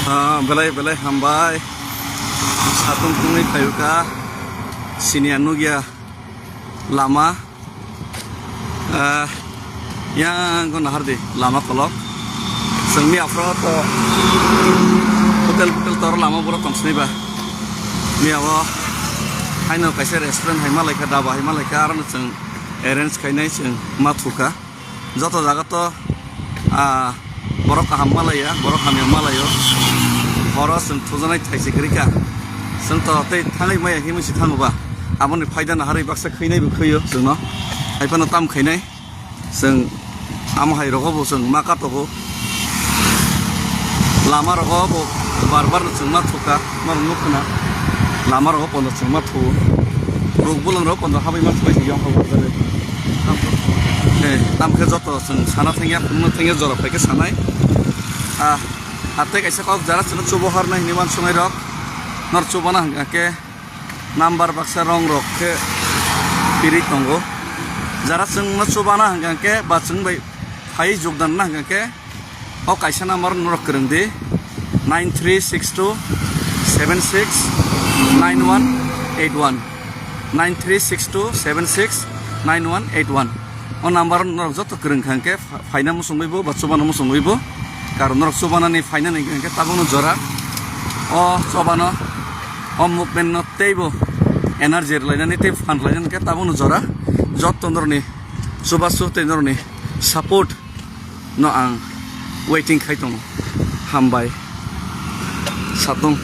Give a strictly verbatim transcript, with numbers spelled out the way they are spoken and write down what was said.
Ah, belai belai hambai. Satung tungwi phaiyuka. Siniya nugya lama. Ah, yang go nahardi lama kolok. Sengmi afro to hotel hotel tor lama borok tong sini ba. Miya o haino kaisa restaurant hai malaika, daba hai malaika, aro no chwng arrange khainai chwng ma thuka. Joto jaga to, ah, borok kaham malaiya, borok hamya malaio. Horo chwng thujaknai thaisi kwrwi kha. Chwng to tei thangwi maya himwi si thango ba. Aboni phaida naharwi baksa khwinai bo khwio chwngno. Hai phano tam khainai. Chwng amo hai rogo bo chwng ma katogo. Lama rogo bo bar bar no chwng ma thuka, norok nuk khna. Lama rogo pono chwng ma thuo. Ruk bulang rogo pono habai ma thubai yong habai. Eh, tam khe joto chwng sana thangya, khumna thangya, jora phai khe sanai. Ah, ah, tei kaisa kok jara chwngno chubo hornai hinwi uansuknai rok. Nor chubana hwnkha khe number baksa rong rok khe piri tongo. Jara chwngno chubana hwnkha khe ba chwng bai phai jogdan na hwnkha khe o kaisa number norok kwrwng di, nine three six two seven six nine one eight one, nine three six two seven six nine one eight one. O number norok joto kwrwng kha hwnkhe phaina muchungwi bo ba chubana muchungwi bo, karon norok chubanani phainani hwnkhe tabukno jora. O chobano, o movement no teibo energy rwlainani tei phan rwlainani hwnkhe tabukno jora. Joto norokni chubachu tei norokni support no ang waiting khai tongo. Hambai. Satung.